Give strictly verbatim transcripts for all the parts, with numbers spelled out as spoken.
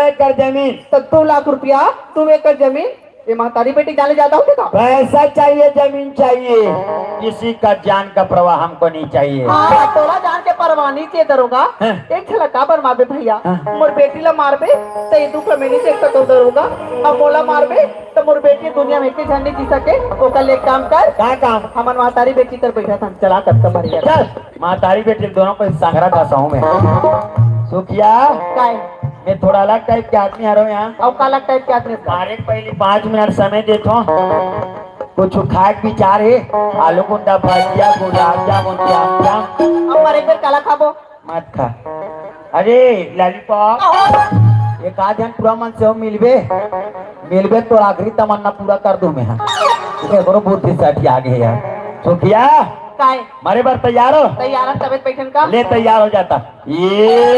एकड़ जमीन। तो दो लाख रुपया, दो एकड़ जमीन, ये महतारी बेटी जाने ज्यादा होथे का? पैसा चाहिए, जमीन चाहिए, किसी का जान का परवाह हमको नहीं चाहिए। हाँ, तोला जान के परवाह नहीं चाहिए दरोगा। हाँ। एक झलक काबर मारबे भैया? हाँ। मोर बेटी ला मारबे त ये दू family से एक तो दरोगा, अब मोला मारबे त मोर बेटी दुनिया में एक झन नहीं जी सके। ओकर ले एक काम कर। का काम? हमन महतारी बेटी कर बैठा था, चला कब कमरिया। चल। महतारी बेटी दोनों को संघरा धसाऊं मैं। सुखिया, काय? मैं थोड़ा अलग type के आदमी हरव यहाँ। अउ का अलग type के आदमी? मारे के पहले पाँच मिनट समय देथो, कुछ खाए के विचार है, आलू गुंडा, भजिया, गुलाब जामुन, क्या क्या। अब मारे के बेर काला खाबो? मत खा। अरे lollipop, एक आध झन पूरा मन से हो मिलबे, मिलबे तो आखिरी तमन्ना पूरा कर दूं मैं। हाँ, एकरो बुद्धि सठिया गे यार। सुखिया, काय? मारे बर तैयार हो? तैयार है, तबे त बैठन का। ले, तैयार हो जाता। ये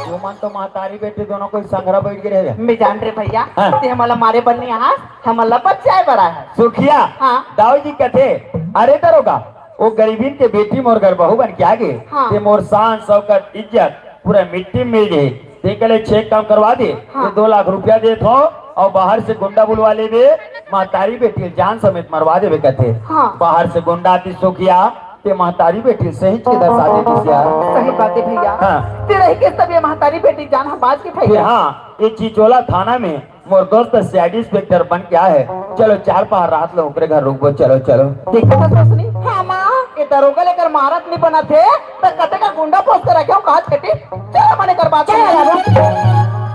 तुमन तो महतारी बेटी दोनों कोई संघरा बैठ के रह गया। मैं जान रे भैया, हाँ। ते हमला मारे बर नहीं आस, हमला बचाए बर आए है। सुखिया, हाँ। दाऊ जी कथे, अरे दरोगा, वो गरीबीन के बेटी मोर घर बहू बन के आ गे, हाँ। ते मोर शान, शौकत, इज्जत पूरा मिट्टी में मिल गए। ते कले check काम करवा दे, हाँ। ये दो लाख रुपया देत हो और बाहर से गुंडा बुलवा लेबे, महतारी बेटी जान समेत मरवा देबे कथे। हाँ। बाहर से गुंडा आती सुखिया, ते महतारी बेटी सही के दसा देती यार। सही बात है भैया। हाँ। ते रही के तब ये महतारी बेटी जान हम बाज के फिर भैया। हाँ, ये चिचोला थाना में मोर दोस्त C I D inspector बन के आए है। चलो चार पहर रात लो ओकरे घर रुकबो। चलो, चलो। देखा था सोचनी? हाँ माँ। ये दरोगा लेकर मारत नहीं बना थे, तो कते का गुंडा पोस कर रखे हो, कहा छेटी? चलो मने कर बात। चलो, चलो।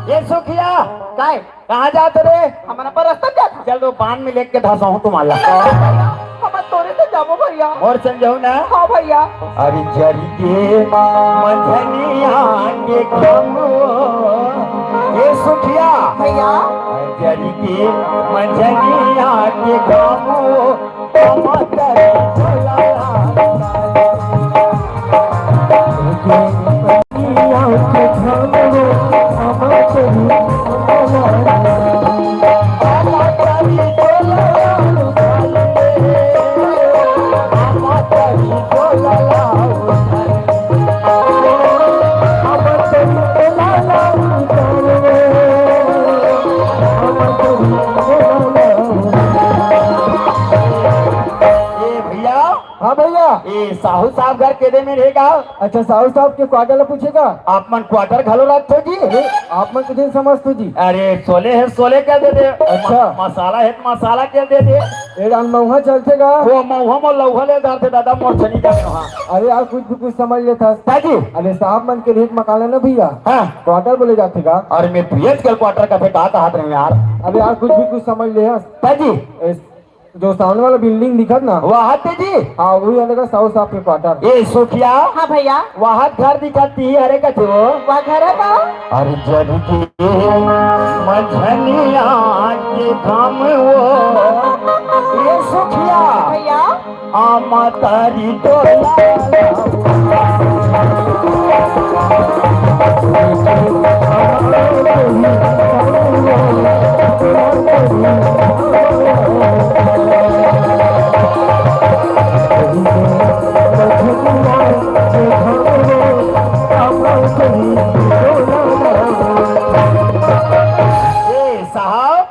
ये सुखिया। काय? कहाँ जात रे? हमन अपन रास्ता जात हन। चल दो पान में लेके धसाऊं तुम्हारा। हमन तोरे से जाबो भैया। मोर संग जाऊ ना? हाँ भैया। अरे जरी के मंझनिया के घाम, ये सुखिया। भैया। जरी के मंझनिया के घाम, हम तरी झोला ए भैया। हाँ भैया। ए साहू साहब घर के दे में रहेगा। अच्छा, साहू साहब के quarter ला पूछेगा? आप मन quarter घलो रखथो जी? अरे, आप मन के दिन समझथो जी। अरे, सोले है, सोले कर दे दे। अच्छा। म-, मसाला है तो मसाला कर दे दे। ए, राम मऊहा चलथे गा? वो मऊहा मो लऊहा ले डालथे दादा, मोर छनी का मऊहा। अरे यार, कुछ भी कुछ समझ लेथा। हाँ जी। अरे, साहब मन के रेट मकान है ना भैया? हाँ। Quarter बोले जाथे गा? अरे, मैं P H कर quarter का थे, का कहा था यार? अरे यार, कुछ भी कुछ समझ ले, हाँ। हाँ जी। ए, जो सामने वाला building दिखत ना? वाह, ते जी। हाँ, वही अंदर का साहू साहब के quarter। ए, सुखिया। हाँ भैया। वाह, घर दिखत ही हरे का जो। वाह, घर है का? अरे जब की मझनिया के घाम वो। ए, सुखिया। भैया। आमा तारी डोला। ए साहब,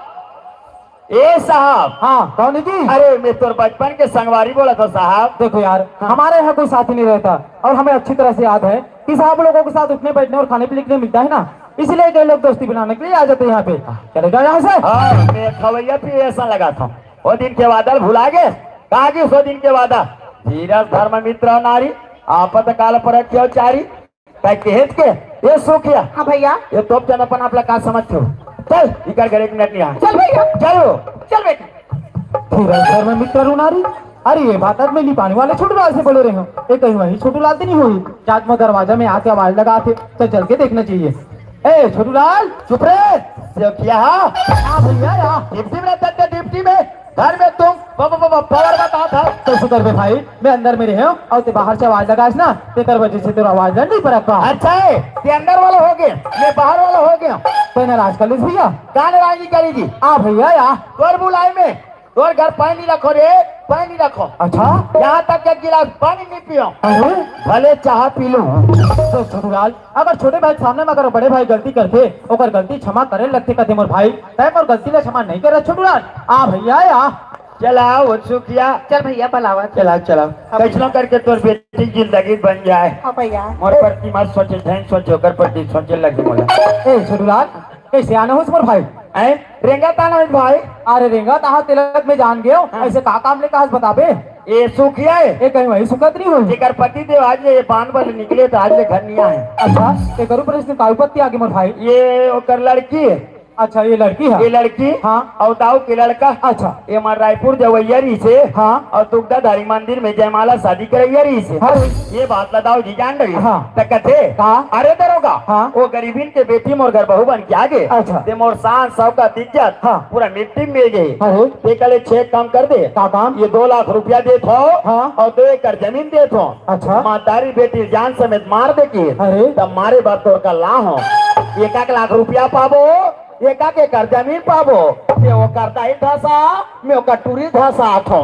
ए साहब। हाँ, कौन है जी? अरे, मैं तोर बचपन के संगवारी बोला था साहब। देखो यार, हाँ। हमारे यहाँ कोई साथी नहीं रहता और हमें अच्छी तरह से याद है कि साहब लोगों के साथ उठने बैठने और खाने पीने के लिए मिलता है ना, इसीलिए कई लोग दोस्ती बनाने के लिए आ जाते हैं यहाँ पे। चले जाओ यहाँ से। हाँ, मैं खवैया पी ऐसा लगा था। वो दिन के वादा भुला गए? कहाँ गए सो दिन के वादा? धीरज धर्म मित्र नारी, आपत काल पर क्यों चारी। काय कहेत के? ये सुखिया। हाँ भैया। ये तोप जन अपन आप ला का समझते हो? चल, इकर घर एक मिनट नहीं आ। चल भैया। चल वो। चल बेटा। धीरज धर्म मित्र नारी। अरे ये बात आज मैं ली पानी वाले छोटू लाल से बोले रहे हूँ। ये कहीं वही छोटू लाल तो नहीं हुई? जात में दरवाजा में आके आवाज लगा थे, तो चल के देखना चाहिए। ए छोटू लाल, चुप रे। सुखिया। हाँ भैया, यहाँ। डिप्टी में रहते थे, डिप्टी में। घर में तुम प-, प-, प-, प-, power बता था। तो सुधर बे भाई, मैं अंदर में रहे हूँ और ते बाहर से आवाज लगास ना, तेकर वजह से तेरा आवाज नहीं परक पा। अच्छा है, ते अंदर वाला हो गया, मैं बाहर वाला हो गया। तो नाराज कर लीस भैया। का नाराज नहीं करी जी? आ भैया या। तोर बुलाई में तोर घर पानी रखो रे, पानी रखो। अच्छा। यहाँ तक एक गिलास पानी नहीं पियो। अरे। भले चाह पी लो। तो छोटूलाल, अगर छोटे भाई के सामने में अगर बड़े भाई गलती करथे, ओकर गलती क्षमा करे लगथे, कथे मोर भाई, तैं मोर गलती ला क्षमा नहीं करे छोटूलाल। आ भैया, आ। चला, वो सुखिया। चल भैया, बुलावा। चला, चला। अब कैसनो करके तोर बेटी की जिंदगी बन जाए। हाँ भैया। मोर प्रति मत सोचे, धन सोचे, ओकर प्रति सोचे लगे मोला। ए, छोटूलाल, कैसे आना होस मोर भाई? हैं? रेंगत आना होस भाई। अरे रेंगत आहा तेलक में जान गयो। हाँ। ऐसे का काम ले कहास बताबे? ए सुखिया है। ए कहीं वही सुखत नहीं होही। जेकर पति देव आज ले ये बांध बर निकले तो आज ले घर नहीं आए। अच्छा, तेकर ऊपर इसने का विपत्ति आगे मोर भाई? ये ओकर लड़की है। अच्छा, ये लड़की है? ये लड़की हाँ। और दाऊ के लड़का। अच्छा। ये मार रायपुर जवैया रहिसे। हाँ। और दुग्धाधारी मंदिर में जयमाला शादी करैया रहिसे। हाँ। ये बात ला दाऊ जी जान रही। हाँ। त कथे, का? अरे दरोगा, हाँ। वो गरीबिन के बेटी मोर घर बहू बन के आ गे। अच्छा। ते मोर शान, शौकत, इज्जत हाँ। पूरा मिट्टी में मिल गई। अरे। ते कले छह काम कर दे। का काम? ये दो लाख रुपया देत हो हाँ। और दो एकड़ जमीन देत हो। अच्छा। महतारी बेटी जान समेत मार दे के अरे। तब मारे बर तोर करा लाए हो। एक एक लाख रुपया पाबो, एक एक एकड़ जमीन पाबो। ये वो करता ही धसा, मैं ओकर टूरी धसा आथो।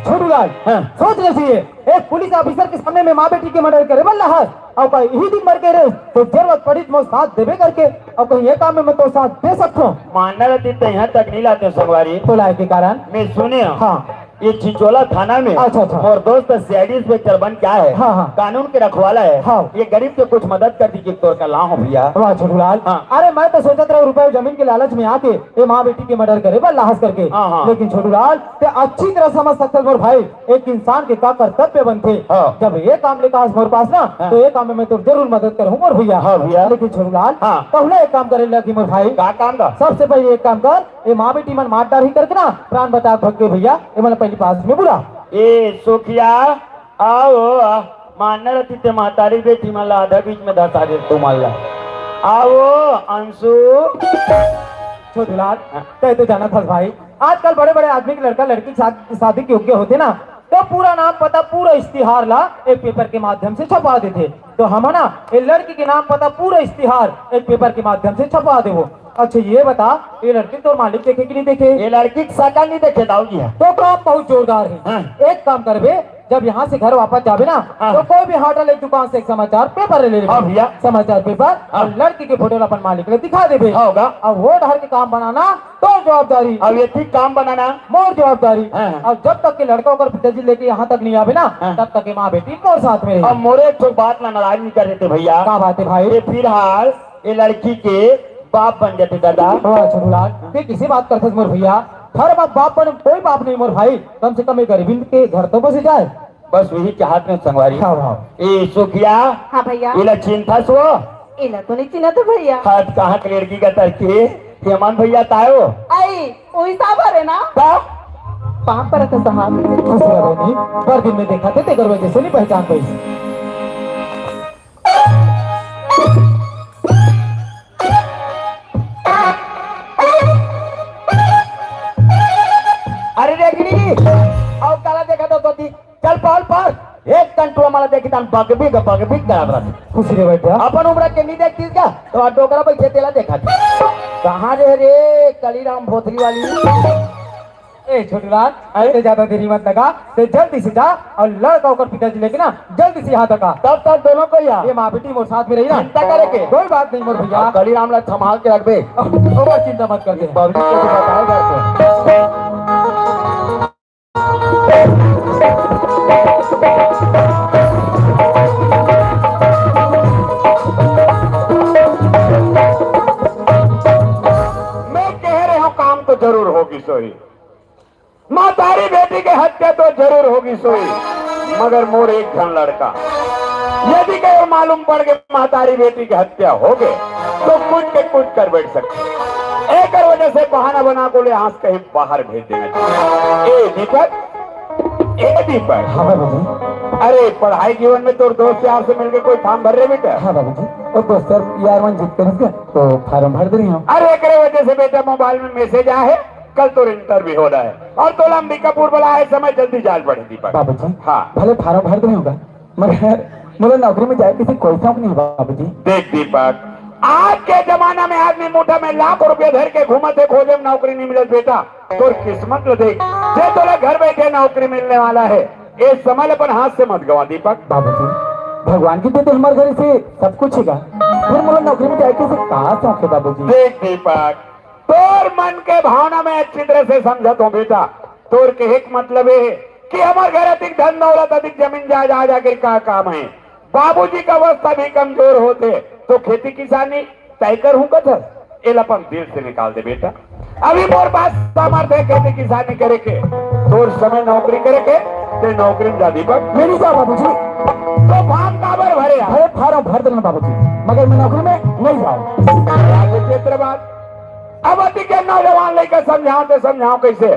छोटूलाल, हाँ। सोच ले चाहिए, एक पुलिस ऑफिसर के सामने में माँ बेटी के मर्डर करे बर लाहस, अउ का इही दिन मर के रे, तो जरूरत पड़ी तो मोर साथ देबे करके, अउ कहीं ये काम में मैं तो साथ दे सकथो। मानना रहती तो यहाँ तक नहीं लाते संगवारी। तो लाए के कारण? मैं सुने हूँ। हाँ। ये चिचोला थाना में अच्छा, अच्छा। मोर दोस्त सीआईडी इंस्पेक्टर बन के आए हैं। हाँ, हाँ। कानून के रखवाला है। हाँ। ये गरीब के कुछ मदद कर दीजिए, तोर करा लाए हो भैया। वाह छोटूलाल। हाँ। अरे मैं तो सोचत रहा रुपया जमीन के लालच में आके ये माँ बेटी के मर्डर करे बर लाहस करके। हाँ, हाँ। लेकिन छोटूलाल, ते अच्छी तरह समझ सकते मोर भाई, एक इंसान के का कर्तव्य बनथे। हाँ। जब ये काम लेकर आज मोर पास ना, हाँ। तो ये काम में मैं तो जरूर मदद करूँ मोर भैया। हाँ भैया। लेकिन छोटूलाल, हाँ। पहले एक काम करे लगी मोर भाई। का काम का? सबसे पहले एक काम कर, ये माँ बेटी मन मार डारही करके ना, प्राण बचा भग के भैया, ये मन पहली पास में बुला। ए सुखिया, आओ, आ, मानना रहती ते महतारी बेटी मन ला आधा बीच में धसा दे तुमन ला। आओ, अंशु। छोटूलाल, हाँ। तय तो जाना था भाई, आजकल बड़े-बड़े आदमी के लड़का लड़की शाद-, शादी के योग्य होथे ना, तो पूरा नाम पता, पूरा इश्तिहार ला एक पेपर के माध्यम से छपवा देथे। तो हम ना, ये लड़की के नाम पता, पूरा इश्तिहार एक पेपर के माध्यम से छपवा देबो। अच्छा, ये बता, ये लड़की तोर मालिक देखे कि नहीं देखे? ये लड़की के शकल नहीं देखे, दाऊ जी। तो काम बहुत जोरदार है। हाँ। एक काम करबे, जब यहाँ से घर वापस जाबे ना, हाँ। तो कोई भी होटल, एक दुकान से एक समाचार पेपर ले लेबे। हाँ भैया। समाचार पेपर, हाँ। और लड़की के फोटो ला अपन मालिक ला दिखा देबे। हाँ होगा। अब वो डहर के काम बनाना तोर जवाबदारी। अब ये ठीक काम बनाना। मोर जवाबदारी। हाँ, हाँ। अब जब तक के लड़का ओकर पिताजी लेके यहाँ तक नहीं आबे ना, हाँ। तब तक ये माँ बेटी मोर साथ में रही। अब मोरे एक ठो बात ला नाराज नहीं कर देते भैया। का बात है भाई? ये फिलहाल ये लड़की के बाप बन जाते दादा। वाह छोटूलाल, ये किसी बात करथस मोर भैया? हर बाप, बाप बने, कोई बाप नहीं मोर भाई, कम से कम ये गरीबी के घर तो बस जाए। बस वही चाहत में संगवारी। हाँ, हाँ। ए सुखिया, हाँ भैया। एला चिन्हथस वो? एला तो नहीं चिन्हत भैया। हाथ कहाँ के लड़की का तरकी? हेमंत भैया तायो। आई, वही साबर है ना? का? पाँव परत है साहब। खुश रह बहनी, पर दिन में देखा थे, तेकर वजह से नहीं पहचान पाई। अरे रेगड़ी, अउ काला देखत हो तोती, चल पाल पाल, एक कन टूरा मन ला देखी तन बगबिग बगबिग करत रहत। खुशी रे बैठा। अपन उम्र के नहीं देखतीस का, तो आ डोकरा बइठे तेला देखत। कहाँ रे रे, कलीराम भोथरी वाली। ए छोटूलाल, अरे? ते ज्यादा देरी मत लगा, ते जल्दी से जा अउ लड़का ओकर पिताजी लेके ना जल्दी से यहाँ तक आ। तब तक दोनों को यहाँ। ये माँ बेटी मोर साथ में रही ना। चिंता करे के? कोई बात नहीं मोर भैया। अब कलीराम ला संभाल के रखबे। ओकर चिंता मत कर दे। बबली को तो बताए घर पे। मैं कह रहा हूँ, काम तो जरूर होगी सोई। महतारी बेटी के हत्या तो जरूर होगी सोई, मगर मोर एक झन लड़का, यदि कहीं मालूम पड़ के महतारी बेटी के हत्या हो गए, तो कुछ के कुछ कर बैठ सकते। एकर वजह से बहाना बना को ले आज कहीं बाहर भेज देना चाहिए। ए दीपक, ए दीपक। हाँ बाबूजी। अरे, पढ़ाई जीवन में तोर दोस्त यार से मिलके कोई फार्म भर रहे बेटा? हाँ बाबूजी, वो दोस्त यार, यार मन जीत कर तो फार्म भर दे रही हूँ। अरे, एकरे वजह से बेटा मोबाइल में मैसेज आए है, कल तोर इंटरव्यू हो रहा है और तोला अंबिकापुर वाला आए समय जल्दी जाए पड़े दीपक। बाबूजी, हाँ। भले फार्म भर दे रही हूँ, मगर मुझे नौकरी में जाए किसी कोई शौक नहीं बाबूजी। देख दीपक, आज के जमाना में आदमी मुठा में लाख रुपया धर के घूमत हे, खोजे में नौकरी नहीं मिलत बेटा। तोर किस्मत ल देख, जे तोला घर बैठे नौकरी मिलने वाला है। ये समय ल अपन हाथ से मत गवा दीपक। बाबूजी, भगवान की दे दे हमारे घर से सब कुछ है का? फिर मोला नौकरी में जाए के से का शौक है बाबूजी? देख दीपक, तोर मन के भावना में अच्छी तरह से समझत हूँ बेटा। तोर कहे के मतलब ये है कि हमारे घर अधिक धन दौलत, अधिक जमीन जायदाद आखिर का काम है? बाबूजी का अवस्था भी कमजोर होते तो खेती किसानी तय कर हूँ कथस। एला अपन दिल से निकाल दे बेटा। अभी मोर पास सामर्थ्य है खेती किसानी करे के, तोर समय नौकरी करे के, ते नौकरी में जा दीपक। नहीं जाओ बाबूजी। तो फार्म काबर भरे यार? अरे फार्म भर देना बाबूजी, मगर मैं नौकरी में नहीं जाऊँ। चित्र बात। अब अति के नौजवान लइका समझाओ तो समझाओ कैसे?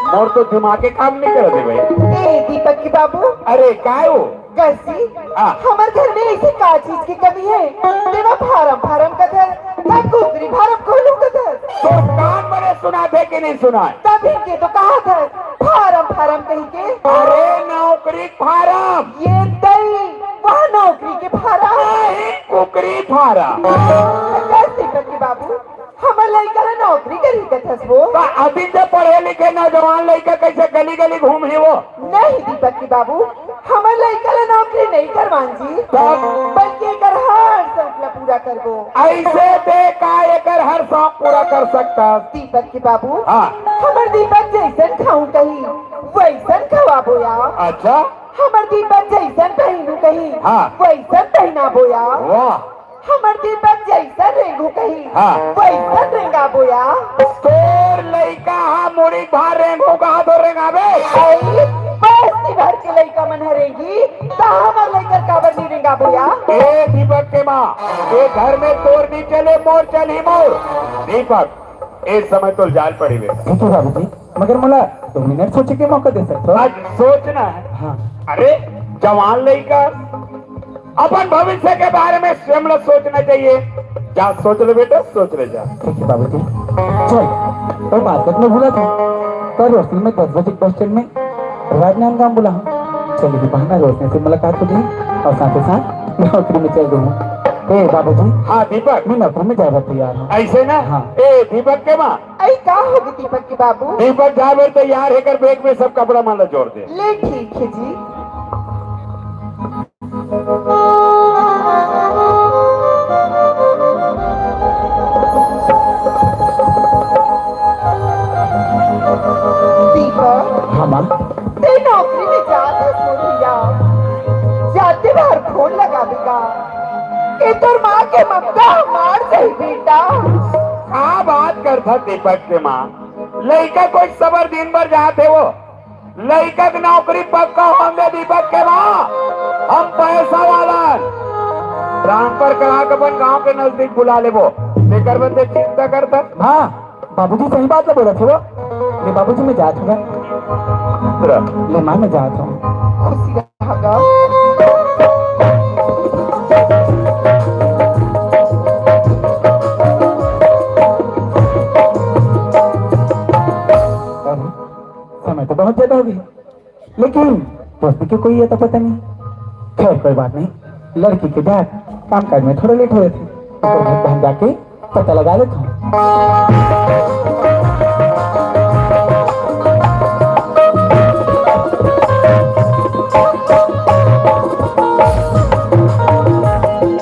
मोर तो दिमाग के काम नहीं करत हे भाई। ए दीपक के बाबू। अरे काय हो? कसी? हाँ। हमर घर में ऐसे का चीज की कमी है? तेमा फार्म फार्म कथस, ना कुकरी फार्म खोलू कथस। तो कान बड़े सुना थे कि नहीं सुना? तभी के तो कहा था फार्म फार्म कही के। अरे नौकरी फार्म। ये दई, वह नौकरी के फार्म। नहीं, कुकरी फार्म। कसी दीपक के बाबू? हमर लइका ला नौकरी करही कथस वो? त अभी से पढ़े लिखे नौजवान लइका कैसे गली गली घूमही वो? नहीं दीपक के बाबू, हमर लइका ला नौकरी नहीं करवान जी, तब? बल्कि एकर हर शौक ला पूरा करबो। ऐसे ते का एकर हर शौक पूरा कर सकता? दीपक के बाबू, हाँ। हमर दीपक जैसन खाऊं कही, वैसन खवाबो या। अच्छा। हमर दीपक जैसन पहनू कही, हाँ। वैसन पहनाबो या। वाह। हमर दीपक जैसन रेंगू कही, हाँ। वैसन रेंगाबो या। तोर लइका हा मुड़ी भार रेंगू कहा तो रेंगाबे। अई, बस्ती भर के लइका मन ह रेंगी, त हमर लइका काबर नहीं रेंगाबो या? ए दीपक के माँ, ए घर में तोर नहीं चले, मोर चलही मोर। दीपक, ए समय तो जाल पड़ी बे। ठीक है बाबूजी, मगर मोला दो मिनट सोचे के मौका दे सकते हो? आज सोचना है। हाँ। अरे, जवान लइका, अपन भविष्य के बारे में स्वयं ला सोचना चाहिए। जा सोच ले बेटा, सोच ले जा। ठीक है बाबूजी। चल, तो मार्केट में भूला था, पर रोशनी में दस बजे बस स्टैंड में राजनांदगांव बोला हूँ। चल, ये बहाना रोशनी से मुलाकात हो गई और साथ ही साथ नौकरी में चल दूँ। ए बाबूजी। हाँ दीपक। मैं नौकरी में जावा तैयार हूँ। ऐसे ना? हाँ। ए दीपक के माँ। अई का होगे दीपक के बाबू? दीपक जावे तैयार है कर बैग में सब कपड़ा मन ला जोड़ दे। ले ठीक है जी। दीपक। हाँ माँ। ते नौकरी में जात हस मोर भैया, जाते बार फोन लगाबे का? ए तोर माँ के ममता ह मार जाही बेटा। का बात करथस दीपक के माँ? लइका कोई सबर दिन भर जात हे वो। लइका के नौकरी पक्का होन दे दीपक के माँ। हम पैसा वाला ट्रांसफर करा के अपन गांव के नजदीक बुला लेबो। तेकर बर ते चिंता करथस? हाँ, बाबूजी सही बात ला बोलत हे वो। ले बाबूजी, मैं जात हूँ। ले माँ, मैं जात हूँ। खुशी रहा गा। अरे, समय तो बहुत ज्यादा हो गया, लेकिन दोस्ती के कोई ये तो पता नहीं। खैर, कोई बात नहीं, लड़की के जात काम काज में थोड़ा लेट हो रहे थे, तो घर पहुंच जाके पता लगा लेता हूँ।